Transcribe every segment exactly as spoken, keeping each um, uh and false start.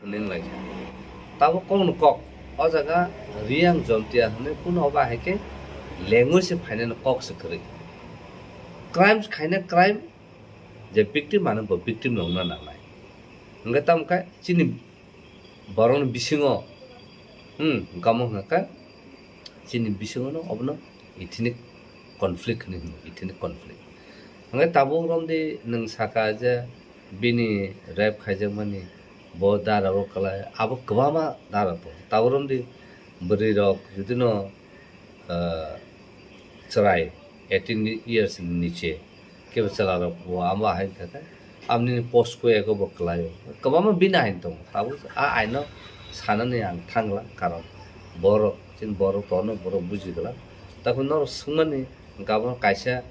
Hwnwi lai kha. Tabuk kokno kok. O jaga Reang Jontia hwnwi kuno obo hai khe language se phainani kok se kwrwi. Crimes khaina crime, je victim ano bo victim no wngna nangnai. Hwnkhe tamo khe chini borokni bisingo, hmm, gamo hwnkha khe chini bisingo no obono ethnic conflict hwnwi hino, ethnic conflict. Hwnkhe tabuk romdi nwng saka je bini rape khaijakmani, bo dara rok kwlai, abo kwbangma dara tongo. Tabuk romdi bwrwi rok jodi no, ah, chwrai eighteen years ni niche kebo chwla rok bo amo hai kha khe, amni post ko eko bo kwlai o. Kwbangma bini ain tongo. Tabuk a aino sanani ang thangla, karon borok, chini borok tono borok buji glak. Takhuk norok swngmani, gabon kaisa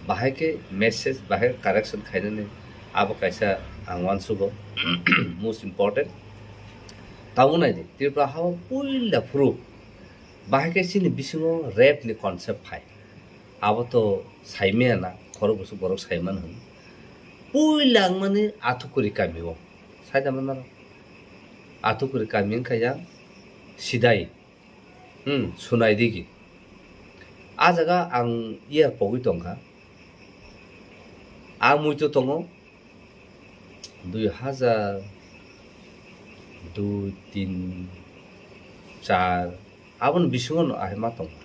bahai khe message, bahai khe correction khainani, abo kaisa ang uansugo, most important. Tabuk naidi, Tripura hao puila phuru bahai khe chini bisingo rape ni concept phai. Abo to saimaya na, khorok bwswk borok saiman hwn. Puila wngmani Athukuri kami o, saida manaro. Athukuri kami wngkha yang Sidai. Hmm, Sunai digi. A jaga ang iya pogwi tongkha. A muitu tongo dui hajar dui, tin, char, aboni bisingo no ahai ma tongkha.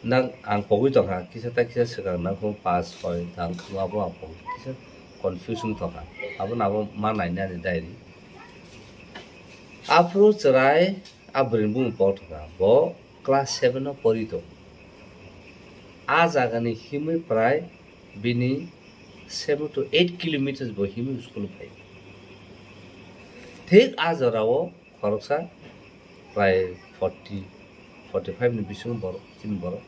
Nang ang pogwi tongkha, kisa ta kisa swkang nangkho paanch, soi, tang khe abo ang pogwi kisa confuse wng tongkha. Abono abo ma nainani diary. Aphuru chwrai a bwrwini bumung pok thangkha, bo class seven o pori tongo. A jagani himwi prai bini seven to eight kilometers bo himwi school phai. Thik a jorao khoroksa prai forty, forty five ni bisingo borok, chini borok.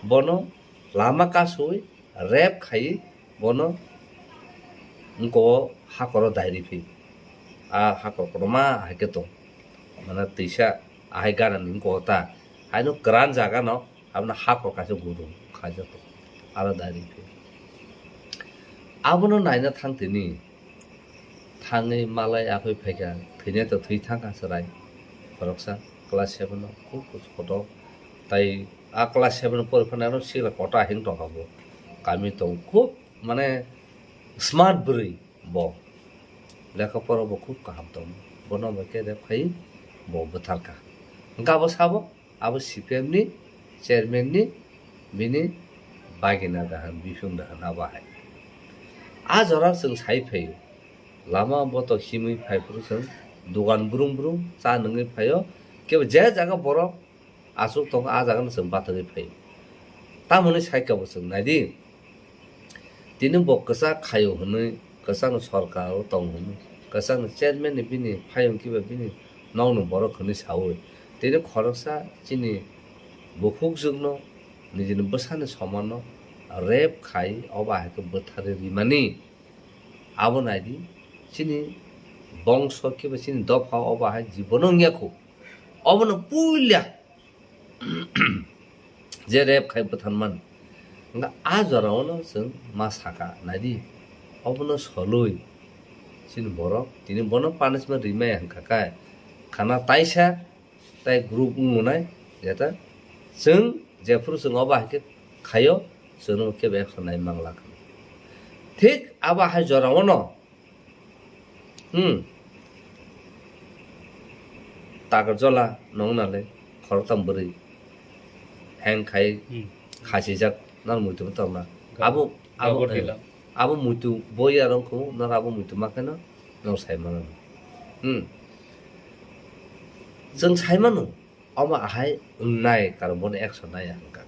Bono lama kasui rape khai bono wngko hakoro dairi phi. A hakor kotorma hai khe tong. Mane twisa ahai ganani wngko ta. Haino kwran jaga no abono hakor kaisa gudung khaijak tong. Aro dairi phi. Abono naina thang tini. Thangwi malai aphai phaikha, thwinai to thwi thangkha chwrai khoroksa class seven o, khub kusu kotor. Tai a class seven o pori phano aro sikla kotor ahing tongkha bo. Kami tong khub mane smart bwrwi bo. Lekha pora bo khub kaham tongo. Bono bai khe rep khai bo bwtharkha. Hwnkhe abo sabo? Abo C P M ni chairman ni bini bagina dahan, biphung dahan abo hai. A jora chwng sai phaio, lama botok himwi phai phuru chwng dogan brum brum cha nungwi phaio, kebo je jaga borok achuk tongo a jaga no chwng batagwi phaio. Tamoni sai kebo chwng naidi. Tini bo kwchak khaio hwnwi, kwchakni sorkar o tong hwnwi, kwchakni chairman ni bini phayung kiba bini nokni borok hwnwi saui, tini khoroksa chini bukhukjwkno nijini bwsani somanno rape khai obo hai khe bwtharwi rimani. Abo naidi chini bongso kiba chini dopha obo hai jibono wngya khu. Obono puila je rep khai bwtharmani. Hwnkhe a jorao no chwng ma saka, naidi, obono solwi chini borok tini bono punishment rimaya hwnkha khe khana taisa tai group wngmwnai, jeta chwng jephuru chwng obo hai khe khaio, chwngno kebo action nai mangla. Thik abo hai jorao no Hmm. Takarjola nong nale khoroktham bwrwi heng khai Hmm. khasijak nang muitu tongna. Gabur- Abo abo Gabur eh, Dila. Abo muitu boi arong khu nang abo muitu makheno nang sai mano. Hmm. Chwng sai mano. Omo ahai wngnai, karon bono action nai ang kha.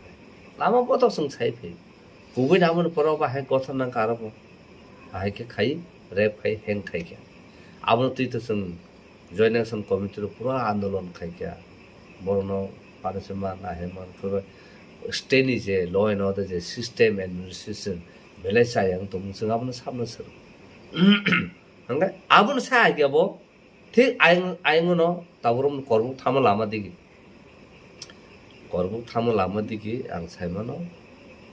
Lama botok chwng sai phi. Kubui namoni poro obo hai gothon nang kha aro bo. Ahai khe khai, rape khai, hang khai khe. Abono twi to chwng Joint Action Committee rok pura andolon khai khe. Borokno punishment ma nahai man, pura state ni je law and order je system administration belai chaya wng tongmung chwng abono sabno swrwng. Hwnkhe abono sa hai khe bo Thik ayang, ayang no tabuk rok korbuk thamo lama digi. Korbuk thamo lama digi ang sai mano,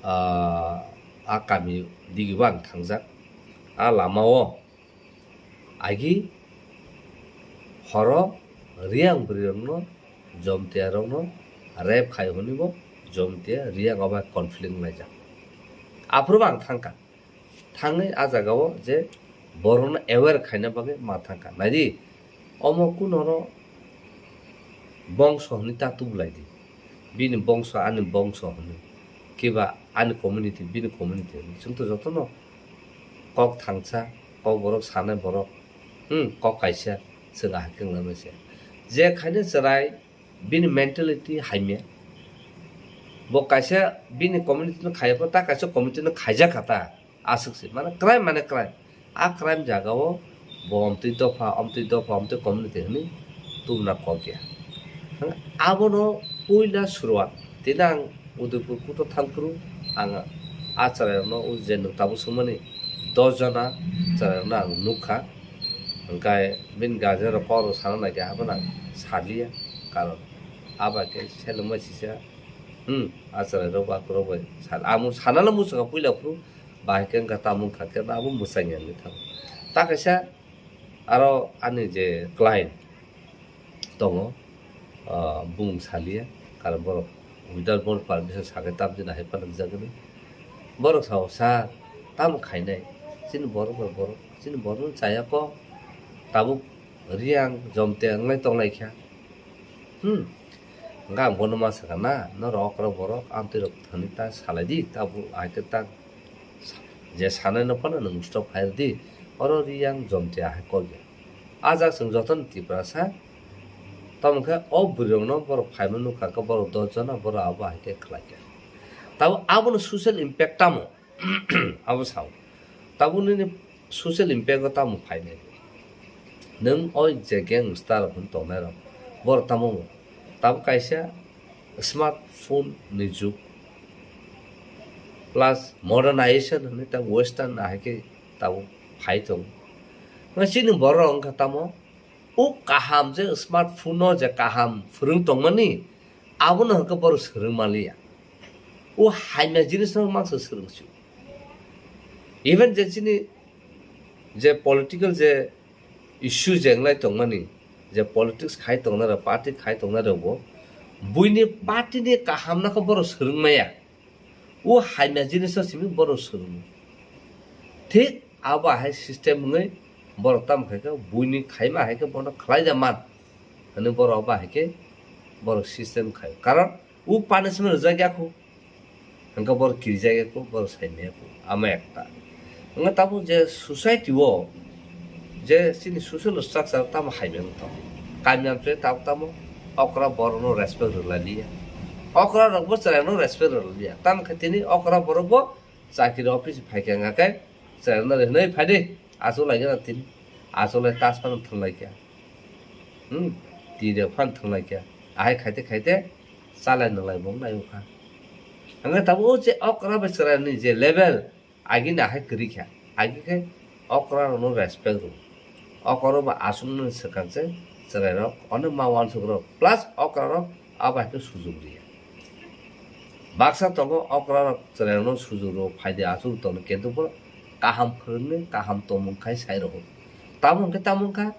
ah, a kami digi bo ang thangjak. A lama o agi Horo Riyang bwrwirokno, Jomtiarokno rape khai hwnwi bo Jomtia Riyang obo conflict wnglaijak. Aphuru bo ang thangkha. Thangwi a jagao je borokno aware khaina bagwi ma thangkha. Naidi, omo kunoro bongso hwnwi ta tubulai di. Bini bongso, ani bongso hwnwi. Kiba ani community, bini community hwnwi. Chwng to jotono kok thangsa, kok borok sanai borok, hmm, kok kaisa, chwng ahai khe wngna se. Je khaina chwrai, bini mentality hamya. Bo kaisa bini community no khaiya pho, ta kaisa community no khaijak kha ta. Aswk se, mane crime mane crime. A crime jaga o bo omtwi dopha, omtwi dopha, omtwi community hwnwi tubuna kok ya. Abono puila suruat. Tini ang Udaipur kuto thangphuru ang a chwrairokno, o je nwng tabuk swngmani dos jona chwrairokno ang nukha. Hwnkhe bini guardian rok kok rok sana naikha, abono ang saliya, karon abo khe selengma sisa, hmm, a chwrairok ba kwrwk bai sal-, ang sanalo muchungkha puila phuru, bahai khe wngkha tamo wngkha khe abo mwchangya wngwi thango. Ta kaisa aro ani je client, tongo, ah, bumung saliya, karon borok without board permission sakhe tamjani hai panukjagwi. Borok sao, "Sir, tamo khainai? Chini borok bai borok, chini borokno chaya kok, tabuk Riyang Jomtia wnglai tonglai kha." Hmm. Hwnkhe ang bono ma sakha na, norok okra borok amtwi rok thani ta salai di, tabuk hai khe ta je sanai no phano nwng stop khai rw di, oro Riyang Jomtia hai kok ya. A jak chwng jotono Tiprasa, tamo khe o bwrwi rokno borok phaima nukha khe borok dos jona borok abo hai khe khlai kha. Tabuk abono social impact tamo? Abo sao. Tabuk nini social impact o tamo phainai? Nwng o je gangster rok hwn tongnai rok, borok tamo tabuk kaisa smartphone ni jug plus modernization hwnwi ta western ahai khe tabuk phai tongo. Chini borok wngkha tamo o kaham je smartphone o je kaham phwrwng tongmani, abono hwnkhe borok swrwng manliya. O hamya jinisno mangsa swrwngsu. Even je chini je political je issue je wnglai tongmani, je politics khai tongnai rok, party khai tongnai rok bo buini party ni kaham no khe borok swrwng maya. O hamya jinis no simi borok swrwngo. Thik abo hai system wngwi borok tamo khai khe buini khaima hai khe bono khlai da man hwnwi borok abo hai khe borok system khai. Karon o punishment rwjak ya kho, hwnkhe borok kirijak ya kho, borok sai maya kho. Amo ekta. Wngkha tabuk je society o je chini social structure tamo hai maya wngtong. Kami amchoi tabuk tamo okra borok no respect rwlai liya. Okra rok bo chwrai no respect rwlai liya. Tamo khe tini okra borok bo chakiri office phai khe wngkha khe chwrai no hinwi phai di. Achuk lai gana tini. Achuk lai tas phano thwng lai kha. Hmm. Twi rok phano thwng lai kha. Ahai khaite khaite chalai nang lai bo nai wngkha. Hwnkhe tabuk o je okra bai chwrai ni je level, Agi ni ahai kwrwi kha. Agi khe okra rokno respect rw. Okra rok bo aswk nw swkang se chwrai rok, ono ma uansuk rok. Plus okra rok abo hai khe sujuk rw ya. Baksa tongo okra rok chwrai rokno sujuk rw, phaidi aswk tongno kintu bo kaham phwrwngwi kaham tongmung khai sai rw. Tamo hwnkhe tamo wngkha.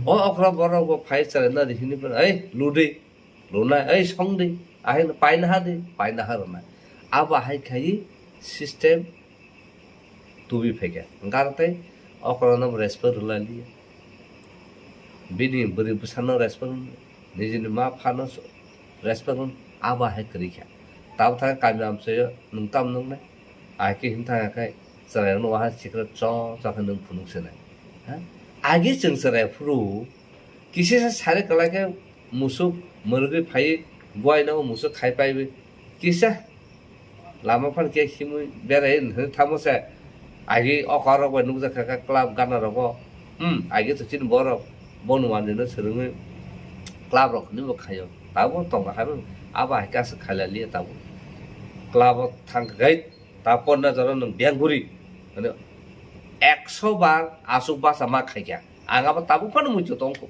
O okra borok bo phai chwrai no ri hwnwi phano, "Ei, ludi." Lunai, "Ei, songdi," ahai no paina ha di, paina ha rwnai. Abo hai khai system tubi phaikha. Hwnkhe aro tei okra no respect rwlai liya. Bini bwrwi bwsa no respect rwno, nijini ma pha no respect rwno, abo hai kwrwi kha. Tabuk thang kami amchaio nwng tam nuknai? Ahai khe hwn thang khe chwrai no waha sikra cho cho khe nwng phunuk se nai. Ha? Agi chwng chwrai phuru Kisa sa sari kwlai khe musuk mwrwgwi phaiwi buai no musuk khai paiwi kisa lama phano khe himwi berai hwnwi thangmo se. Agi okra rok bai nukjak kha khe club gana rogo. Hmm, agi to chini borok bono manwi no swrwngwi club rok hwnwi bo khaio. Tabuk tongo hai abo hai khe aswk khailaliya tabuk. Club o thang khe ta ponna jora nwng bengkuri. Mane ekso bar aswk basa ma khaikha. Ang abo tabuk phano muitu tongkho.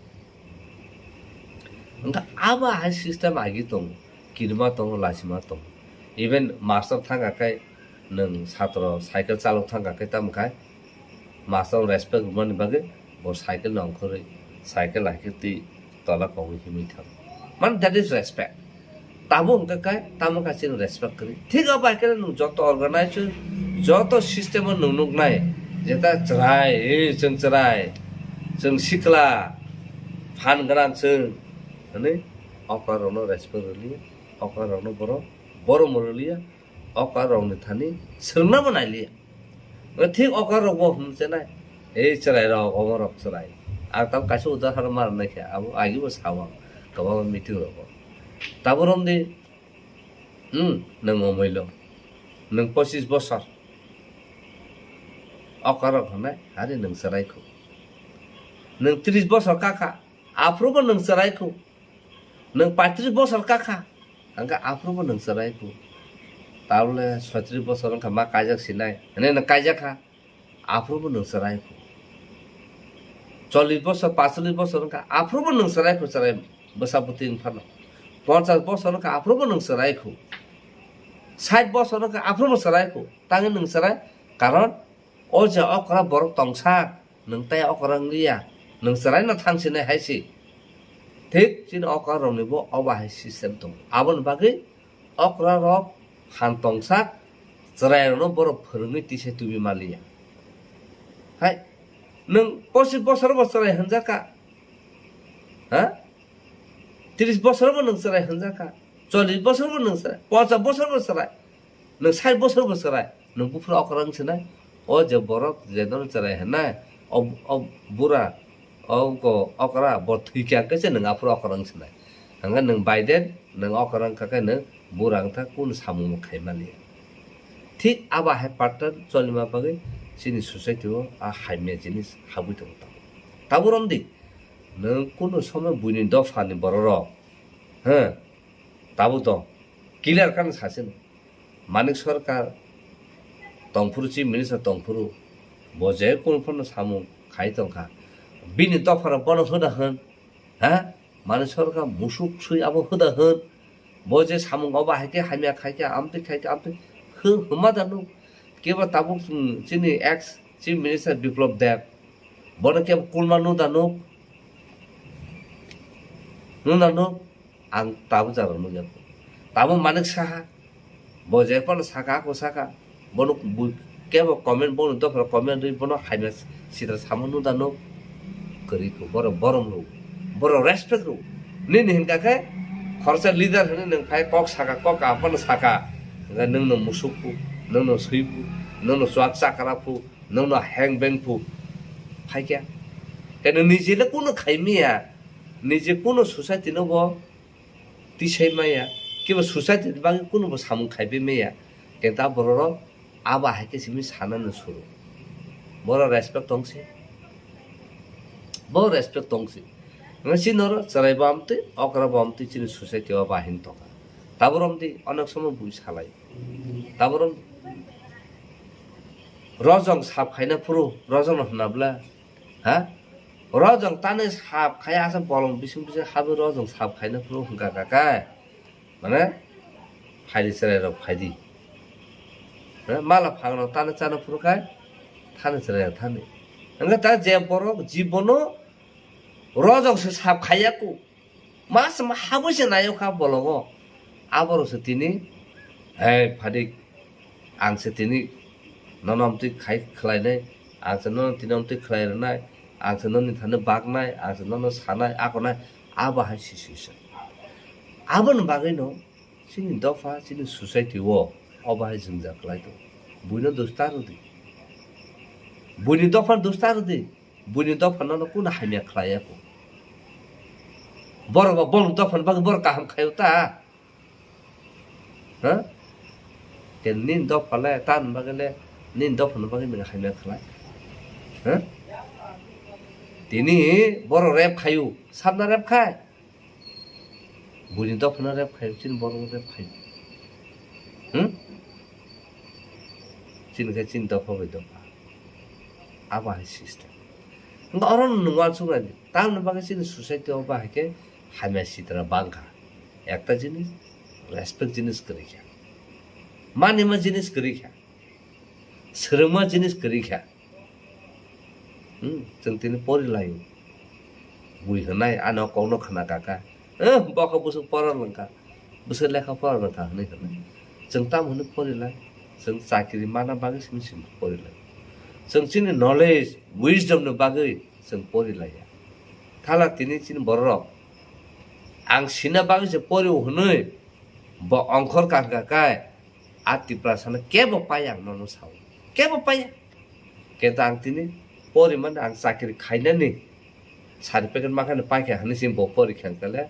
Wngkha abo hai system agi tongo, kirima tongo, lasima tongo. Even master thangkha khe nwng satro cycle chalok thangkha khe tamo khai master respect rwmani bagwi bo cycle no ongkhorwi Cycle hai khe twi tola kogwi himwi thang. Man, that is respect. Tabuk hwnkha khe tamo kha chini respect kwrwi. Thik abo hai khe nwng joto organization, joto system o nwng nuknai, jeta chwrai, eh, chwng chwrai, chwng sikla, phan gwnang chwng, hwnwi okra rokno respect rwliya, okra rokno borok borom rwliya, okra rokni thani swrwngna bo nailiya. Thik okra rok bo hwn chenai, ei chwrai rok, omo rok chwrai. Ang tamo kaisa udahoron ma rwnai khe, abo agi bo sao ang kwbangma meeting rogo. Tabuk romdi, hmm, nwng omoilo, nwng pochis bosor okra rok hwnai, hari nwng chwrai khu. Nwng tris bosor kakha, aphuru bo nwng chwrai khu. Nwng paitris bosor kakha, hwnkhe aphuru bo nwng chwrai khu. Tabole soitris bosor wngkha ma kaijak sinai, hwnwi nwng kaijak kha, aphuru bo nwng chwrai khu. Chollis bosor, pachchollis bosor wngkha, aphuru bo nwng chwrai khu, chwrai bwsa bwtwi wng phano. Ponchas bosor wngkha, aphuru bo nwng chwrai khu. Sait bosor wngkha, aphuru bo chwrai khu. Tangwi nwng chwrai, karon o je okra borok tongsa, nwng tai okra wngliya, nwng chwraino thang sinai hai se. Thik chini okra rokni bo obo hai system tongo. Aboni bagwi okra rok phan tongsak chwrai rokno borok phwrwngwi tisa tubui maliya. Hai, nwng pochis bosor bo chwrai hwnjakha, ha? Tris bosor bo nwng chwrai hwnjakha, chollis bosor bo nwng chwrai, ponchas bosor bo chwrai, nwng sait bosor bo chwrai, nwng buphuru okra wng sinai. O je borok je nono chwrai hwnai, o, o bura, o ko okra bo thwikha khe se nwng aphuru okra wng sinai. Hwnkhai nwng Biden, nwng okra wngkha khe nwng bura wngkha, kunu samung bo khai maliya. Thik abo hai pattern cholima bagwi chini society o a hamya jinis habwi tongo. Tabuk romdi, nwng kunu somoi buini dophani bororok, he, tabuk to clear khe sasi no. Manik Sarkar tongphuru, Chief Minister tongphuru, bo je kunu phano samung khai tongkha. Bini dophano bono hoda hwn, ha? Manik Sarkar musuk sui abo hoda hwn. Bo je samung obo hai khe hamya khai khe, amtwi khai khe, amtwi hwn, hwnma da nuk. Kebo tabuk, mm, chini ex Chief Minister Biplab Deb, bono kebo kulma nuk da nuk? Nuk da nuk? Ang tabuk jora nukya. Tabuk Manik Saha, bo je phano saka, ako saka, bono bu-, kebo comment, bono dophra comment rwi bono hamya sitra samo nuk da nuk? Kwrwi kho, borok borom rw, borok respect rw. Nini hinkha khe khoroksa leader hwnwi nwng phai kok saka, kok kaham phano saka, hwnkhe nwngno musuk phu, nwngno sui phu, nwngno chuak chakra phu, nwngno heng beng phu phaikha. Khe nwng nijele kunu khai maya, nije kunu society no bo tisai maya, kiba society ni bagwi kunu bo samung khaibai maya. Khe ta borok rok abo hai khe simi sanani suru. Borok respect tong si. Bo respect tong si. Nang si noro chwrai bo amtwi, okra bo amtwi chini society o bahin tongkha. Tabuk romdi onek somo bui salai. Tabuk romdi. Rojong sap khaina phuru, rojong no hwnna bla? Ha? Rojong tani sap khai asa bolong bising bising habi rojong sap khaina phuru hwnkha kha khe. Mane, phaidi chwrai rok phaidi. Ha? Mala phang rok tani chana phuru khe, thani chwrai rok thani. Hwnkhe ta je borok jibono rojong se sap khaiya ku. Mas ma habwi se nayo kha bologo. Aborok se tini, "Hei phadik, ang se tini nono amtwi khai khlainai, ang se nono tini amtwi khlai rwnai, ang se noni thani baknai, ang se nono sanai, akonai," abo hai si si se. Aboni bagwino chini dopha, chini society o obo hai jwngjal kwlai tongo. Buino dos ta rwdi. Buini dopha dos ta rwdi. Buini dopha nono kunu hamya khlai ya kho. Borok ba bolong dopha ni bagwi borok kaham khaio ta. Ha? Ke nini dopha le, ta ni bagwi le, nini dopha ni bagwi nang hamya khlai. Ha? Tini borok rep khaio, sabna rep khai. Buini dopha no rep khai, chini borok no rep khai. Hmm? Chini khe chini dopha bai dopha. Abo hai system. Hwnkhe oro no nwng uansuk nai di. Tamoni bagwi chini society o bahai khe hamya sitra bangkha. Ekta jinis, respect jinis kwrwi kha. Manima jinis kwrwi kha. Swrwngma jinis kwrwi kha. Hmm, chwng tini pori laio. Bui hwnai, ano kokno khna kaka. Eh, bokha bwswk pora nangkha. Bwswk lekha pora nangkha hwnwi hwnai. Chwng tamo hwnwi porilai? Chwng chakri mana bagwi simi simi porilai. Chwng chini knowledge, wisdom ni bagwi chwng porilaiya. Thala tini chini bororok ang sina bagwi se porio hwnwi bo ongkhor kangka kai, a Tiprasano kebo pai ang nono sao. Kebo pai. Kenta ang tini porimani ang chakri khainani certificate makhani paikha hwnwi se bo pori khangkale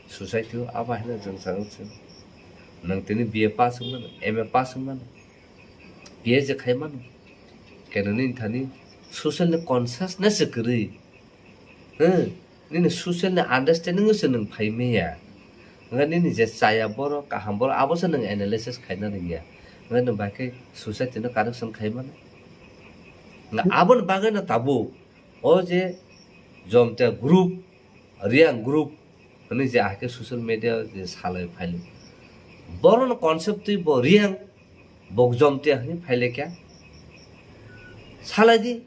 society o abo haino chwng chwng se. Nwng tini B A pass wngmano, M A pass wngmano, P H D khaimano. Keno nini thani social ni consciousness se kwrwi. Hmm, nini social ni understanding se nwng phai maya. Nga nini je chaya borok, kaham borok, abo se nwng analysis khaina rwngya. Nga nwng bai khe society no correction khaimano. Nga aboni bagwi no tabuk o je Jomtia group, Reang group hwnwi je ahai khe social media je salai phailai. Borokno concept twi bo Reang, bo Jomtia hwnwi phailai kha. Salai di,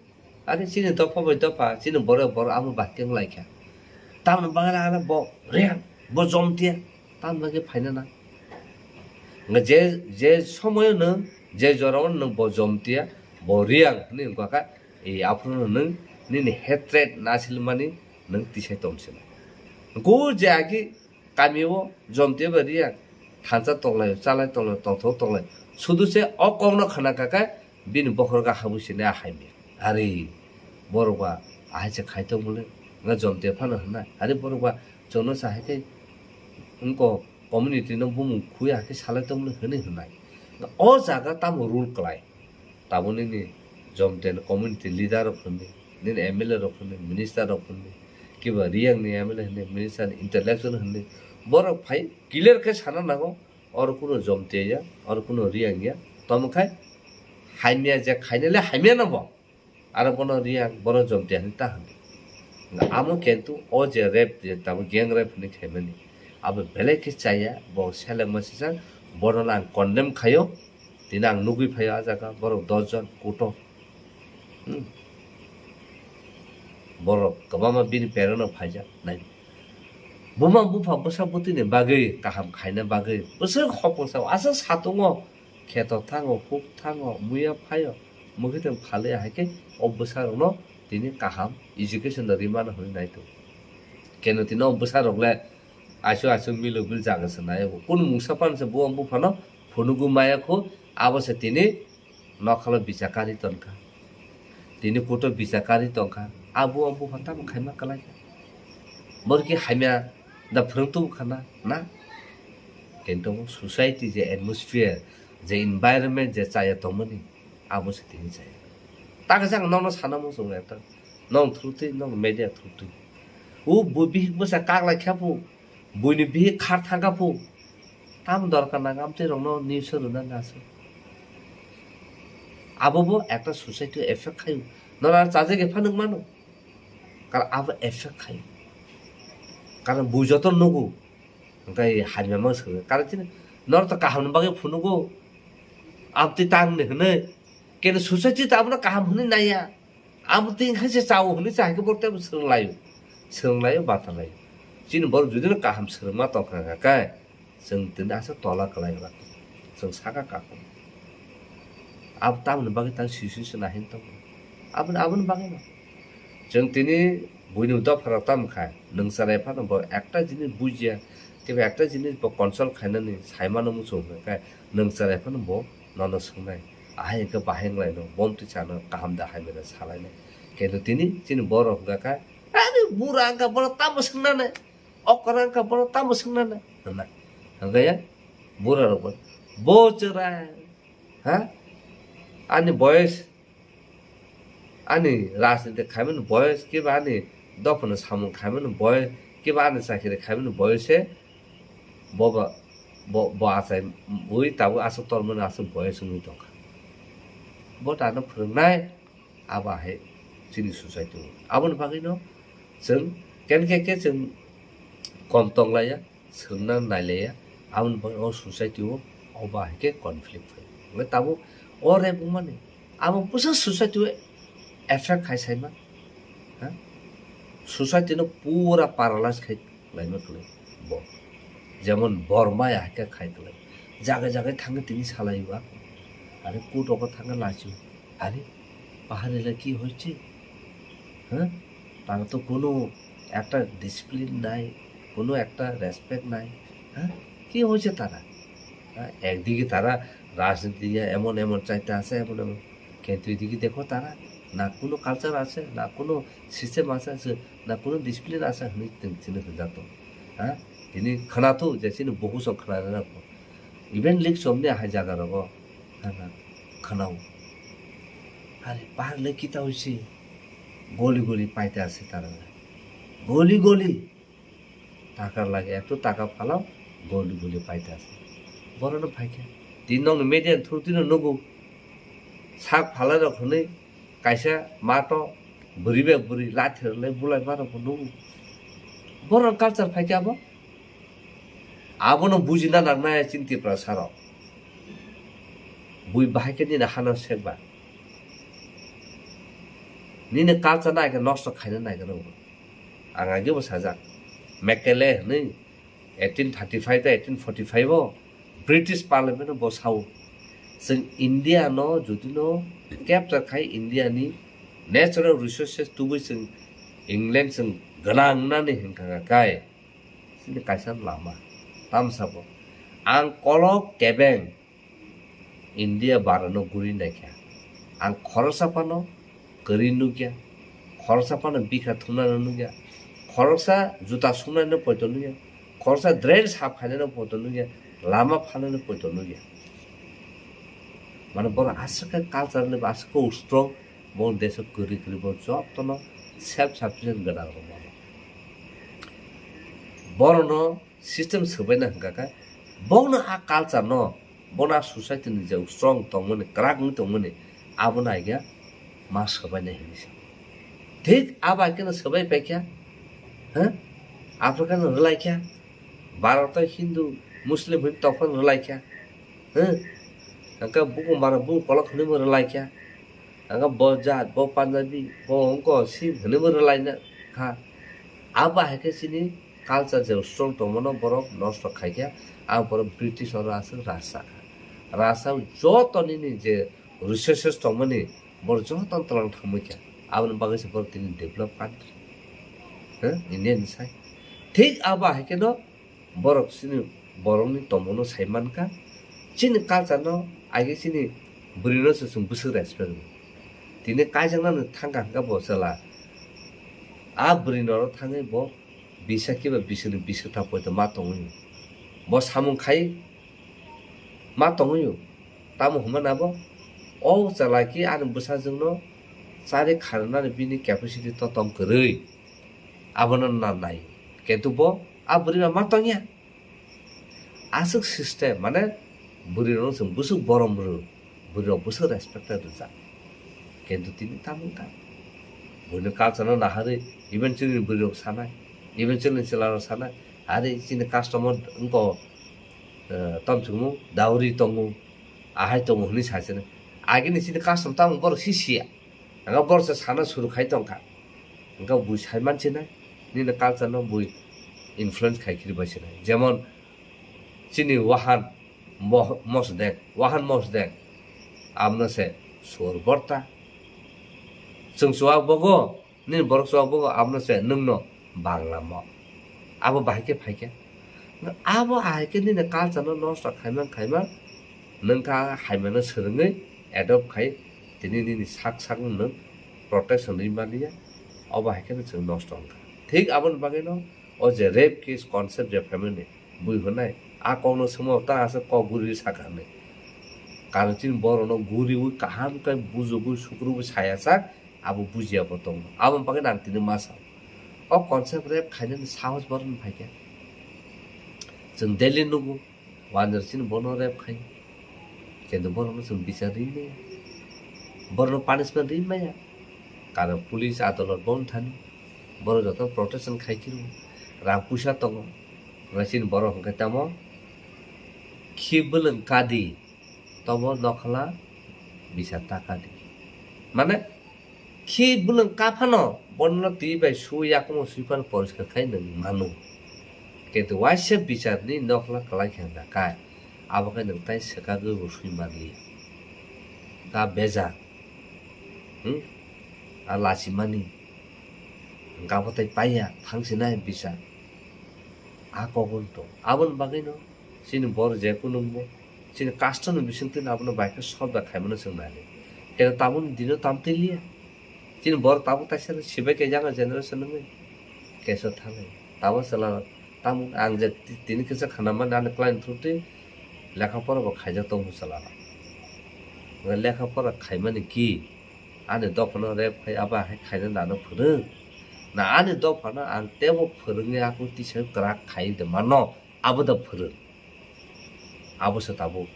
are chini dopha bai dopha, chini borok bai borok amo bai khe wng lai kha. Tamoni bagwi le bo Reang, bo Jomtia, tamoni bagwi phaina nang. Nga je, je somoyo nwng, je jorao nwng bo Jomtia, bo Reang hwnwi wngkha kha, e, aphuru nwng nini hatred nasilmani nwng tisai tong sino. Go je agi kami o Jomtia bai Reang thansa tonglai, chalai tonglai, tongthok tonglai. Sudu se o kokno khna kha khe bini bokhorok habwi sini a hai maya. Are borok ba ahai se khai tong mole, nga Jomtia phano hwnna. Are borok ba chwngno sa hai khe wngko community no bumung khui hai khe salai tong mole hwnwi hwnai. O jaga tamo rule klai? Tabuk nini Jomtia ni community leader rok hwnwi, nini M L A rok hwnwi, minister rok hwnwi, kiba Reang ni M L A hwnwi, minister ni intellectual hwnwi, borok phai clear khe sana nango, oro kuno Jomtia ya, oro kuno Reang ya, tamo khai hamya je khaina le hamya no bo, aro bono Reang, bono Jomtia hwnwi ta hwnwi. Amo kintu o je rape, je tabuk gang rape hwnwi khaimani, abo belai khe chaya, bo selengma sijak, bono ang condemn khaio. Tini ang nugwi phaio a jaga, borok dos jon kuto. Hmm. Borok kwbangma bini parent rok phaijak nai. Buma bupha bwsa bwtwini bagwi kaham khaina bagwi bwswk hopong sao, aswk satungo, kheto thango, huk thango, muya phaio, mukhuitwng phalwi hai khe o bwsa rokno tini kaham education rwi mano hwnwi nai tongo. Keno tini o bwsa rok le aisu aisu milo bil jaga se nai bo. Kunu mungsa phano se bo buphano phunugu maya khu, abo se tini nokhalo bichakari tongkha. Tini kuto bichakari tongkha. Abo bupha tamo khaima kwlai kha. Borki hamya da phwrwng tubu khana na. Kintu society je atmosphere, je environment je chaya tongmani, abo se tini chaya. Takhe jang nono sana muchungo ekta. Nong through twi, nong media through twi. O bo bihik bwsa kaklai kha phu, buini bihik khar thangkha phu. Tam dorkar nang amtwi rokno news o rwna nasu. Abo bo ekta society o effect khaio. Nora chajak epha nung mano. Kar abo effect khaio. Karon bui joto nugo. Hwnkhe hamya ma swkang. Karon chini nor to kaham ni bagwi phunugo. Amtwi tang ni hwnwi. Kene society to abono kaham hwnwi naiya. Abo twi khe se chao hwnwi cha hai khe borok teibo swrwng laio. Swrwng laio, bata laio. Chini borok judino kaham swrwngma tongkha khe, chwng tini aswk tola kwlai rwla. Chwng saka kakung. Abo tamoni bagwi tang sui sui se nahin tongo. Aboni, aboni bagwi no. Chwng tini buini dopha rok tamo kha, nwng chwrai phano bo ekta jinis bujia, kebo ekta jinis bo consult khainani saimano muchung hwnkhe, nwng chwrai phano bo nono swngnai. Ahai hwnkhe bahai wnglaino, bomtwi chano kaham da hamya da salainai. Kintu tini chini borok hwnkha kha, "Ani bura wngkha, bono tamo swngnanai? Okra wngkha, bono tamo swngnanai?" hwnna. Hwnkhe ya, bura rok bo, "Bo chwrai, ha? Ani boyes, ani rajniti khaimani boyes, kiba ani dophano samung khaimani boyes, kiba ani chakiri khaimani boyes se bo ba, bo, bo achai ui tabuk aswk tormani aswk boyes wngwi tongkha." Bo tano phwrwngnai, abo hai chini society o. Aboni bagwino chwng kenkhe khe chwng kom tonglaiya, swrwngna nailaiya, aboni bagwi o society o obo hai khe conflict phai. Hwnkhe tabuk o rape wngmani abo bwsa society o effect khai saima, ha? Society no pura paralyze khai laima kwlai bo. Jemon Borma ya haikhe khai kwlai. Jaga jaga thangwi tini salai ba. Are court rogo thangwi lachu. Are পাহাড়ে এলা কি হয়েছে? হ্যাঁ? তারা তো কোনো একটা ডিসিপ্লিন নাই, কোনো একটা রেসপেক্ট নাই। হ্যাঁ? কি হয়েছে তারা? হ্যাঁ? একদিকে তারা রাজনীতি নিয়ে এমন এমন চাইতে আছে, এমন এমন, কিন্তু এদিকে দেখো তারা না কোনো কালচার আছে, না কোনো সিস্টেম আছে, আছে, না কোনো ডিসিপ্লিন আছে, হনি চিনি হয়ে যেত। হ্যাঁ? তিনি খানাতো যে চিনি বহু সব খানা না। Even lik somni hai jaga rogo khana, khana. Are bahar le kita hoise, goli goli paita ase tara. Goli goli. Takar lage, eto taka phalao, goli goli paita ase. Borok no phaikha. Tin nong media through tino nugo. Sak phalai rok hwnwi kaisa mato bwrwi bai bwrwi lathi rwlai bulai ma rok bo nugo. Borok culture phaikha bo. Abono bujina nangnai chini Tiprasa rok. Bui bahai khe nini hano sekba. Nini culture no aike nosto khaina naigra bo. Ang age bo sajak. Mekele hwnwi eighteen thirty-five ta eighteen forty-five o British Parliament o bo sao. Chwng India no jodi no capture khai India ni natural resources tubui chwng England chwng gwnang nani hinkha kai. Chini kaisa lama tamsa bo. Ang kolok kebeng India barano guri naikha. Ang khoroksa phano kwrwi nukya, khoroksa phano bikha thumnano nukya, khoroksa juta sumnaino poito nukya, khoroksa drain sap khainaino poito nukya, lama phanaino poito nukya. Mane borok aswk khe culture ni aswk khe strong. Bo deso kwrwi kwrwi bo jotono self sufficient gwnang rok mano. Borokno system swbaina hwnkha khe, bono a culture no, bono a society ni je strong tongmani, kwrak wngwi tongmani, abono aigya ma swbaina hinwi sa. Thik abo hai kheno swbai paikha, ha? Africa no rwlaikha, Bharat o Hindu, Muslim hwn tongphano rwlaikha, ha? Hwnkhe buku mara buku kolok hwnwi bo rwlaikha. Ang bo jat, bo Punjabi, bo wngko Sikh hwnwi bo rwlaina kha. Abo hai khe chini culture je strong tongmano borok nosto khaikha, ang borok British oro aswk rasa kha. Rasa joto nini je resources tongmani borok joto twlang thangmwi kha. Aboni bagwi se borok tini develop country. Huh? India ni sai. Thik abo hai kheno borok chini borokni tongmungno sai mankha. Chini culture no aige chini bwrwino se chwng bwswk respect rw. Tini kaijaknani thangkha hwnkha bo chwla. A bwrwino oro thangwi bo bisa kiba biswkni biswk tha poito ma tongwi. Bo samung khai ma tongwi. Tamo hwnmani abo o chwla ki ani bwsajwkno chari kharwnani bini capacity to tong kwrwi. Abono na nai. Kintu bo a bwrwi ba ma tongya. Aswk system, mane bwrwi rok chwng bwswk borom rw, bwrwi rok bwswk respect rwjak. Kintu tini tamo wngkha. Buini culture no naharwi, even chini bwrwi rok sanai, even chini chwla rok sanai, ari chini custom o wngkha, eh, tamo chwngno dowry tongo, ahai tongo hwnwi sa chini. Agini chini custom tamo borok si siya. Ang borok se sana suru khai tongkha. Ang bui sai man sinai, nini culture no bui influence khai khiri bai sinai. Jemon chini wahan mo-, mosdek, wahan mosdek. Amno se sur borta. Chwng chuwak bogo, nini borok chuwak bogo, amno se nwngno bangla mo. Abo bahai khe phai khe. Abo ahai khe nini culture no nosto khaimang khaimang, nwng kha haimano swrwngwi adopt khai, tini nini sak sak nwng protection rwi manya, obo hai kheno chwng nosto wngkha. Thik aboni bagwino o je rape case concept je phaimani bui hwnai, a kokno swngma ta aswk kok guri sakha hwnwi. Karon chini borokno guriwi kaham khe bujugwi sukrubwi saya sak, abo bujiya bo tongo. Aboni bagwino ang tini ma sao. O concept rape khainani sahos borokni phaikha. Chwng daily nugo, wanjwr chini bono rape khai. Kintu borokno chwng bichar ri maya. Borokno punishment ri maya. Karon police adolot bo wng thani. Borok joto protection khai khiro. Rang puisa tongo. Chini borok hwnkhe tamo khi bwlwng kadi. Tobo nokhala bisa taka di. Mane, Khi bwlwng kaphano bono twi bai su yakungno swi phano poriskar khai nwng mano. Kintu waisa bicharni nokhla kwlai khe hwnka kai, abo khe nwng tai swkagwi bo swi manliya. Ta bejak, hmm? A lachimani hwnka bo tai paiya thangsinai bichar. A kokno tong. Aboni bagwino chini bor je kunungbo chini custom ni bisingtwi abono bai khe solve da khaimano chwng nai. Keno tabukni dino tamtwi liya. Chini bor tabuk taisa sibai khe younger generation wngwi keso thangnai. Tabuk chwla tamung ang je ti-, tini kisa khanamani ani client through twi lekha pora bo khaijak tongo chwla. Lekha pora khaimani ki ani dophano rep khai aba hai khaina nano phwrwng. Na ani dophano ang tebo phwrwngwi ako tisa kwrak khai de mano. Abo da phwrwng. Abo se tabuk,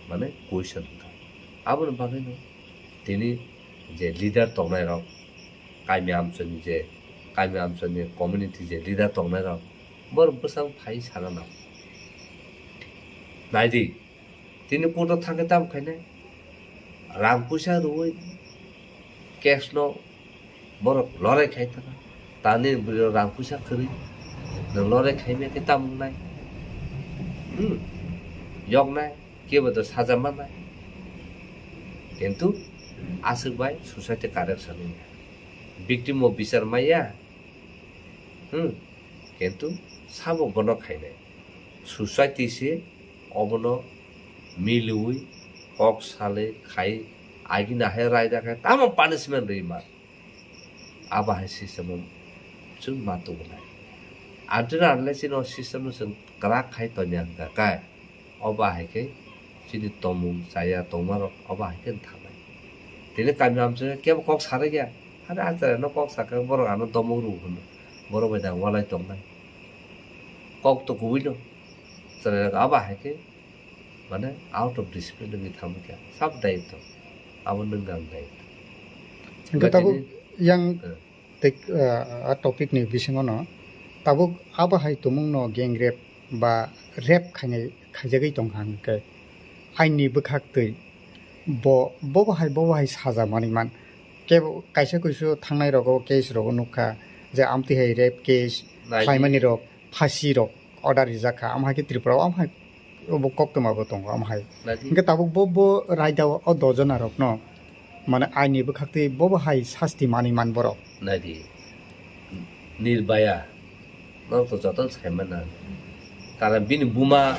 mane, question wngkha. Aboni bagwino tini je leader tongnai rok, kami amchoni je, kami amchoni community je leader tongnai rok, borok bwsang phai sana nango. Naidi, tini court o thangkhe tamo khainai? Rang puisa rwui case no borok lorai khai thangkha. Tani bwrwi rang puisa kwrwi nwng lorai khai maya khe tamo wngnai? Hmm. Yoknai, kebo to saja mannai. Kintu aswk bai society correction wngya. Victim o bichar maya. Hmm. Kintu sabo bono khainai. Society se obono milwi kok salwi khai agina hai raida khai tamo punishment rwi ma. Abo hai system o chwng ma tubunai. Until unless chini o system no chwng kwrak khai tongya hwnkha kai, obo hai khe chini tongmung chaya tongma rok obo hai khe thangnai. Tini kami amchai kebo kok sarwi ya, hade a chwrai no kok sakha borok ano domok rw hwno, borok bai da walai tongnai. Kok to kubui no. Chwrairok abo hai khe, mane, out of discipline wngwi thangwi kha. Sab daitw. Abo nwng ang daitw. Hwnkhe tabuk tini, yang eh, tei, ah, a topic ni bisingo no tabuk abo hai tumung no gang rape ba rape khainai, khaijagwi tongkha hwnkhe aini bwkhak twi bo, bobo hai, bobo hai saja manwi man. Kebo kaisa kuisu thangnai rogo case rogo nukha je amtwi hai rape case khlaimani rok phasi rok order rijak kha, amo hai khe Tripura o amo hai obo koktwma bo tongo amo hai. Naidi. Hingke tabuk bo, bo raida o, o dojona rok no mane aini bwkhak twi bobo hai sasti manwi man borok. Naidi. Nirbhaya. Norok to jotono sai mana. Karon bini buma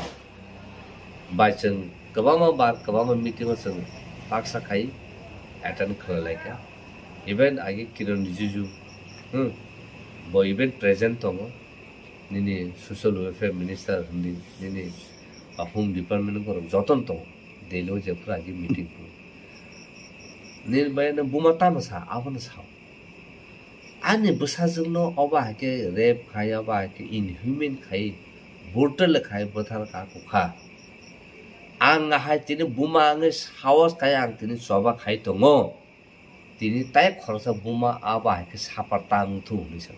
bai chwng kwbangma bar, kwbangma meeting o chwng baksa khai attend khlai lai kha. Even age Kiran Rijiju, hmm, bo even present tongo. Nini social welfare minister hindi, nini, ah, home department ni borok jotono tongo. Delhi o jephuru agi meeting phuru. Nini bai no buma tamo sa, abono sao. Ani bwsajwk no obo hai khe rape khai, obo hai khe inhuman khai, brutal khai bwthar kha kukha. Ang ahai tini buma wngwi sahos khai ang tini choba khai tongo. Tini tai khoroksa buma abo hai khe sapar ta wng thu hwnwi sa,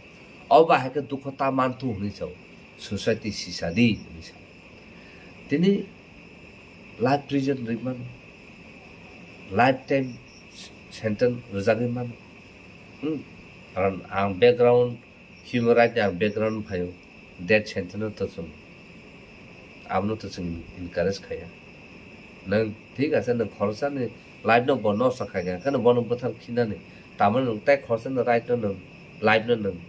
obo hai khe dukho ta man thu hwnwi sa, society sisa di hwnwi sa. Tini life prison rwi mano, life time sentence rwjagwi mano. Hmm? Karon ang background Human right ni ang background phaio, death sentence no to chwng, abono to chwng encourage khaiya. Nwng thik ase, nwng khoroksa ni life no bo nosto khaikha, kheno bono bwthar khinani, tamoni nwng tei khoroksa ni right no nwng, life no nwng,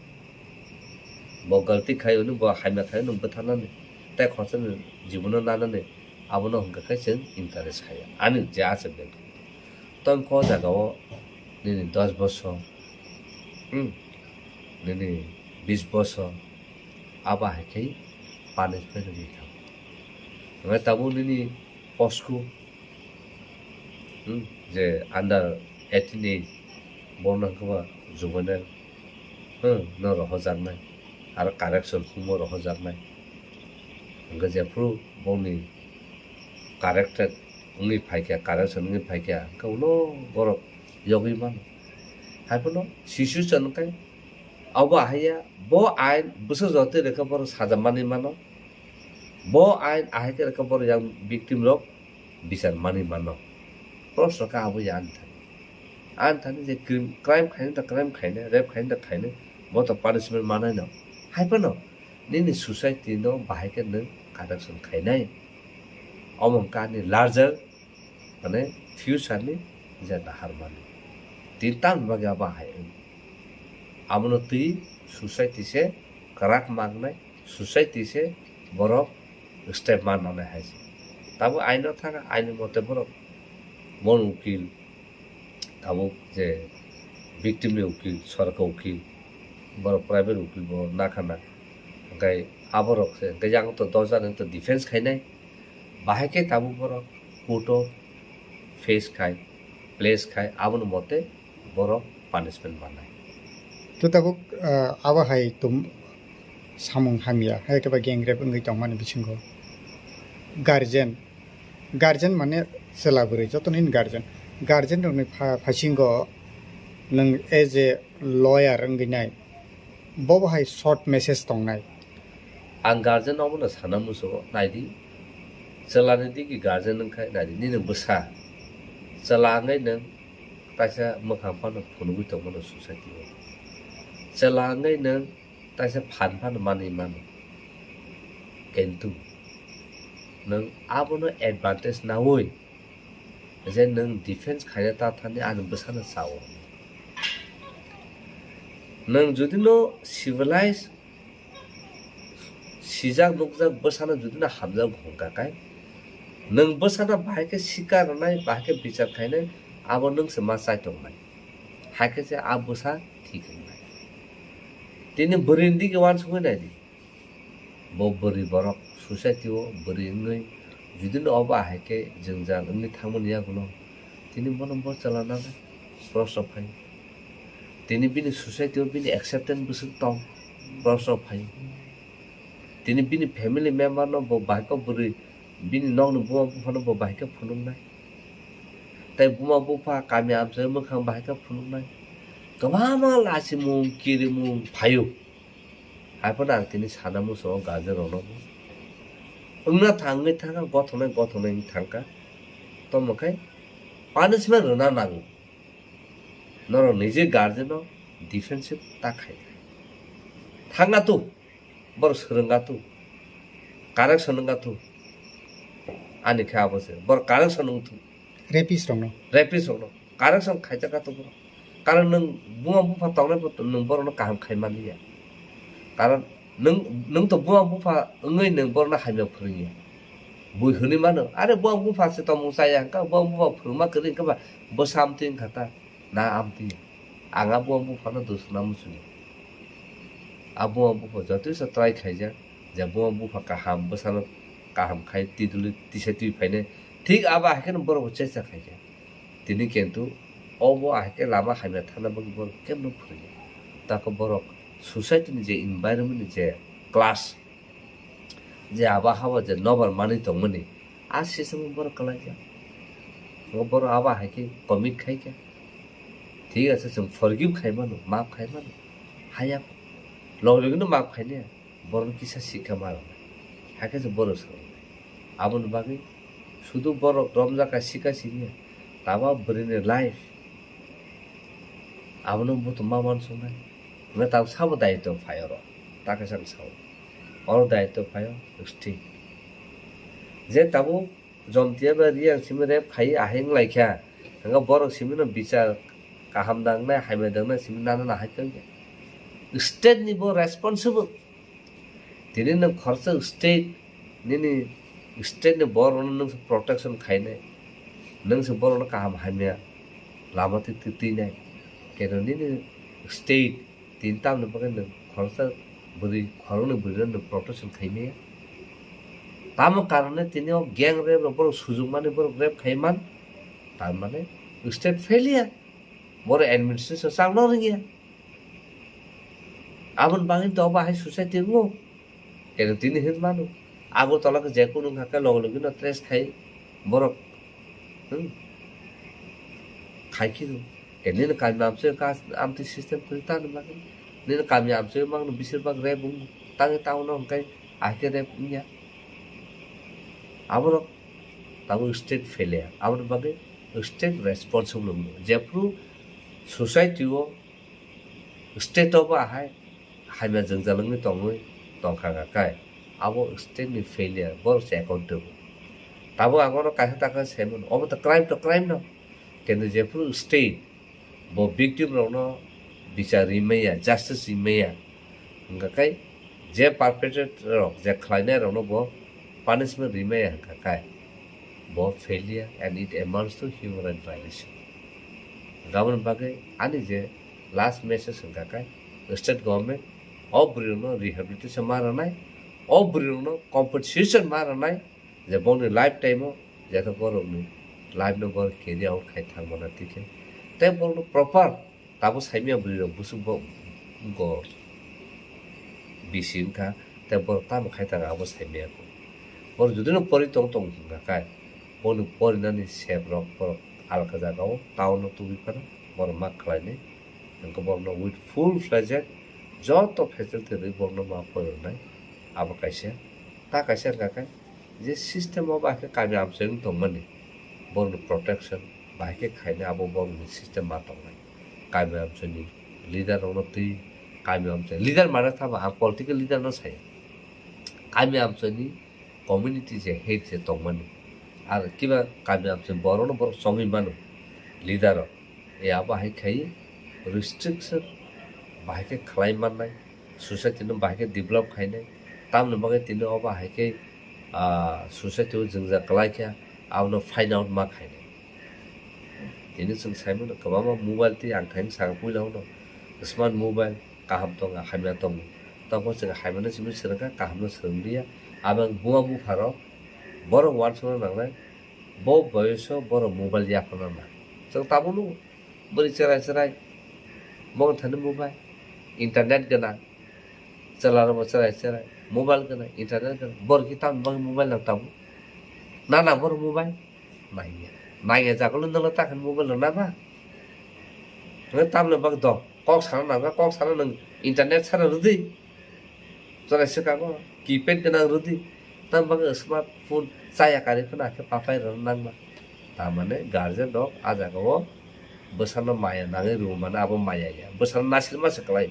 bo galti khaio, nwng bo hamya khaio, nwng bwtharnani, tei khoroksa ni jibono nanani, abono hwnkha khe chwng encourage khaiya. Ani je ase bel. Tongkha o jaga o nini dos bosor, hmm, nini bis bosor, abo hai khe punishment rwgwi thango. Hwnkhai tabuk nini posku, hmm, je under eighteen age, bono hwnkhe ba juvenile, hmm, no rohojaknai, aro correction humo rohojaknai. Hwnkhe jephuru bongni corrected wngwi phaikha, correction wngwi phaikha, hwnkhe ulo borok yogwi mano. Haiphano situation khe abo haiya, bo ain bwswk jotwi rwkhe borok saja manwi mano, bo ain ahai khe rwkhe borok yang victim rok bichar manwi mano. Proshno khe abo ya ani thani. Ani thani je crime, crime khainai da crime khainai, rape khainai da khainai, bo to punishment manai no. Hai phano nini society no bahai khe nwng correction khainai. Omo wngkha ani larger, mane, future ni je nahar mani. Tini tamni bagwi abo hai wng. Abono twi society se kwrak mangnai, society se borok step mannai hai se. Tabuk aino thang, aini mote borok bon ukil, tabuk je victim ni ukil, sorkar ukil, borok private ukil bo nakhana. Hwnkhe aborok se, hwnkhe yang to dos jani to defense khainai. Bahai khe tabuk borok court o face khai, place khai, aboni mote borok punishment mannai. To tabuk, ah, abo hai tum samung hamya, hai khe ba gang rape wngwi tongmani bisingo guardian, guardian mane chwla bwrwi, joto nini guardian, guardian rokni pha-, phasingo nwng as a lawyer wngwi nai, bobo hai short message tongnai. Ang guardian obono sana muchungo, naidi, chwlani digi guardian wngkha, naidi, nini bwsa chwla wngwi nwng kaisa mwkhang phano phunugwi tongmano society o. Chwla wngwi nwng kaisa phan phano manwi mano. Kintu nwng abono advantage naui je nwng defense khaina ta thani ani bwsano sao. Nwng jodi no civilized, sijak nukjak bwsano jodi no hamjak hwnkha khe, nwng bwsano bahai khe sikar rwnai, bahai khe bichar khainai, abo nwng se ma chai tongnai. Hai khe se a bwsa thik wngnai. Tini bwrwini digi uansukwi nai di. Bo bwrwi borok society o bwrwi wngwi jodi no obo ahai khe jwngjal wngwi thangmani yagulo, tini bono bo chwla nangnai, proshno phai. Tini bini society o bini acceptance bwswk tong, proshno phai. Tini bini family member no bo bahai khe bwrwi bini nokni buma buphano bo bahai khe phunuknai. Tei buma bupha kami amchai mwkhang bahai khe phunuknai. Kwbangma lachimung kirimung phaio. Hai phano ang tini sana muchungo guardian rokno bo wngna thangwi thangkha, gothoknai gothoknai wng thangkha. Tamo khe punishment rwna nango. Norok nije guardian no defensive ta khai. Thangna tu, borok swrwngna tu, correction wngna tu. Ani khe abo se, borok correction wng thu. Rapist rokno. Rapist rokno. Correction khaijak kha to borok. Karon nwng buma bupha tongnai bo nwng borokno kaham khai manliya. Karon nwng, nwng to buma bupha wngwi nwng borokno hamya phwrwngya. Bui hwnwi mano, "Are buma bupha se tongmung chaya hwnkha, buma bupha phwrwngma kwrwi hwnkhe ba bwsa amtwi wngkha ta, na amtwi." Ang a buma buphano dusuna muchungo. A buma bupha jotoi sa try khaijak, je buma bupha kaham, bwsano kaham khai tiduli tisa twi phainai. Thik abo hai kheno borok bo chesta khaijak. Tini kintu obo ahai khe lama hamya thangna bagwi borok kemno phwrwngya. Tako borok society ni je environment ni je class, je abo habo je nobar manwi tongmani, a system o borok kwlaijak. Borok abo ahai khe commit khai khe, thik ase, chwng forgive khai mano, maaf khai mano, haya, log logino maaf khainai. Borokno kisa sikha ma rwnai. Hakhe se borok swrwngnai. Aboni bagwi sudu borok romjak kha sikha siniya. Tamo bwrwini life. Abono buthum ma uansuknai. Hwnwi tamo sabo daitw phai oro. Ta kaisa ang sao. Oro daitw phai o state. Je tabuk Jomtia bai Reang simi rape khai ahai wng lai kha. Hwnba borok simi no bichar kaham dangnai, hamya dangnai simi nana nahai kha. State ni bo responsible. Tini nwng khoroksa state, nini state ni borok rokno nwng se protection khainai, nwng se borok no kaham hamya lama twi twi twinai, keno nini state tini tamni bagwi nwng khoroksa bwrwi, khoroknwi bwrwi no nwng protection khaimaya. Tamo karone tini o gang rape rok borok sujukmani borok rape khaiman, tar mane state failure, borok administration chakno rwngya. Aboni bagwi to bahai society wngo. Keno tini hin mano. Agartala khe je kunu wngkha khe loge loge no trace khai borok. Hmm. Khai khe no. Keno nini kami amchoi ka amtwi system kwrwi tani bagwi. Nini kami amchoi mangno bisir bak rep wng tangwi town o hwnkhe ahai khe rep wngya. Aborok tabuk state failure. Aboni bagwi state responsible wngno. Jephru Society o, state o ba hai hamya jwngjal wngwi tongwi tongkha kha kai, abo state ni failure, borok se accountable. Tabuk ang oro kaisa ta khe sai mano, obo to crime to crime no, kintu jephuru state bo victim rokno bichar rimaya, justice rimaya, hwnkha kai je perpetrator rok, je khlainai rokno bo punishment rimaya hwnkha kai, bo failure and it amounts to human right violation. Gabon bagwi ani je last message hwnkha kai, state government o bwrwi rokno rehabilitation ma rwnai, o bwrwi rokno compensation ma rwnai, je bongni lifetime o jeto borokni life no borok carry out khai thangmana tikhe, tei borokno proper tabuk saimya bwrwi rok busuk bo go bisi wngkha, tei borok tamo khai tang abo saimya kho. Borok judino pori tong tong hwnkha kai, boni porinani sep rok borok alka jaga o town o tubui phano borok ma khlainai. Hwnkhe borokno with full fledged joto facility rwi borokno ma phwrwngnai. Abo kaisa, ta kaisa hwnkha khe je system o ba khe kami amchaini tongmani borokni protection ba khe khainai, abo borokni system ma tongnai. Kami amchaini leader rokno twi, kami amchai leader mana thama ang political leader no saya. Kami amchaini community je head je tongmani, ar kiba kami amchai borokno borok chongwi mano leader rok. E abo hai khai restriction bahai khe khlai mannai, society no bahai khe develop khainai, tamoni bagwi tini o bahai khe, ah, society o jwngjal kwlai kha, abono find out ma khainai. Tini chwng sai mano kwbangma mobile tei ang thaini saka puila uno smart mobile kaham tongo, hamya tongo. Tamo chwng hamya no simi swrwngkha, kaham no swrwng liya. Abang buma bupha rok borok uansukna nangnai, bo boyoso borok mobile yaphana na. Chwng tabuk nugo bwrwi chwrai chwrai, bo thani mobile, internet gwnang, chwla rok bo chwrai chwrai, mobile gwnang, internet gwnang, borok khe tamoni bagwi mobile nang tabuk? Na nang borok mobile? Nangya. Nangya jagolo nwngno takhan mobile rw nangma? Nwng tamni bagwi do, kok sana nangkha, kok sana nwng internet sana rwdi. Chwrai swkango keypad gwnang rwdi. Tamni bagwi smartphone chaya karwi phano hakhe papai rwna nangma. Tamani guardian rok a jagao bwsano maya nangwi rwmani abo maya ya. Bwsano nasilma se kwlai.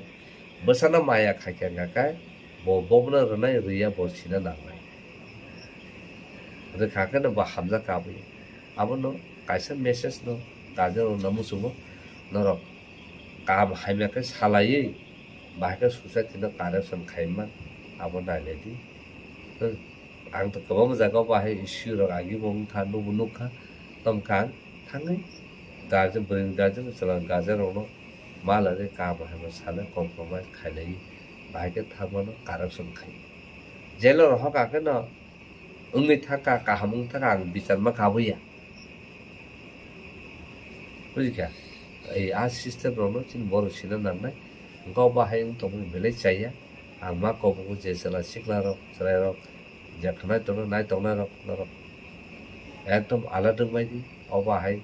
Bwsano maya khaikha hwnkha khe bo bobono rwnai rwya bo sina nangnai. Rwkha khe no bo hamjak ka abo ya. Abono kaisa message no guardian rokno muchungo, norok kaham hamya khe salaiwi bahai khe society no corruption khaima abo nailai di. Hmm. Ang to kwbangma jaga o bahai issue rok agi bo wngkha, nubo nukha, tamo khe ang thangwi guardian, bwrwini guardian, chwla guardian rokno ma lagwi kaham hamya sanai compromise khailaiwi bahai khe thangmano corruption khai. Jail o rohor kha khe no wngwi thangkha, kaham wngwi thangkha, ang bichar ma kabuya. Bujikha? Ei a system rokno chini borok sina nangnai. Hwnkhe o bahai wng tongmani belai chaya. Ang ma kobogo je chwla sikla rok, chwrai rok, je khnai tongnai, nai tongnai rok, norok ekdom alert wngbai di. O bahai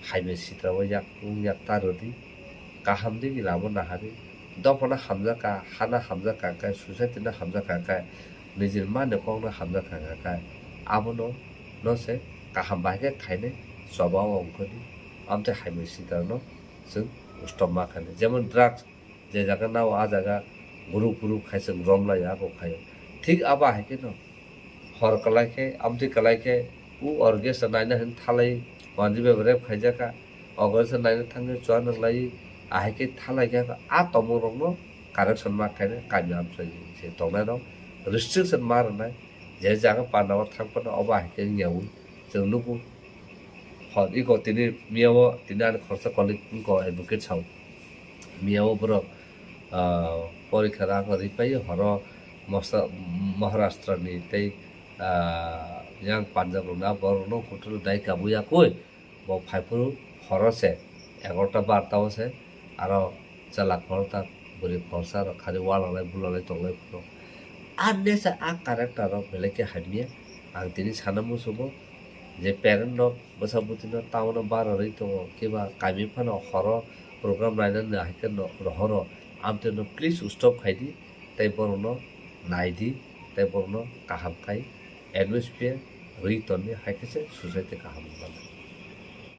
hamya sitra o yak wng yak ta rwdi. Kaham digi lama nahari. Dophano hamjakha, hana hamjakha khe, society no hamjakha khe, nijini mani kokno hamjakha khe, abono no se kaham bai khe khainai choba o ongkhordi. Amtwi hamya sitra no chwng stop ma khainai. Jemon drugs, je jaga nao a jaga group group khai chwng romlai abo khaio. Thik abo hai khe no hor kwlai khe, amtwi kwlai khe, u orchestra naina hin thalai, manjwi bai rep khaijak kha, orchestra naina thangwi chua nwnglai, ahai khe thalai khe, a tongmung rokno correction ma khainai, kami amchai se tongnai rok restriction ma rwnai, je jaga panda o thang phano obo ahai khe wngya ui chwng nugo. Hor iko tini miya o tini ani khoroksa colleague wngkha advocate sao. Miya o borok, ah, porikha rang rwi pai horo mosa-, Maharashtra ni tei, ah, yang Punjab rok na borok no hotel dai kabui yakui bo phai phuru horo se egarota barta o se aro chwla khoroksa bwrwi khoroksa rok khari wallalai bulalai tonglai phuru. A nature a character rok belai khe hamya ang tini sana muchungo je parent rok bwsa bwtwi no town o bara rwi tongo, kiba kami phano horo program nainani hai khe no rohoro, amtwi no please stop khai di, tei borok no nai di, tei borok no kaham khai atmosphere rwi ton di, hai khe se society kaham wngmano.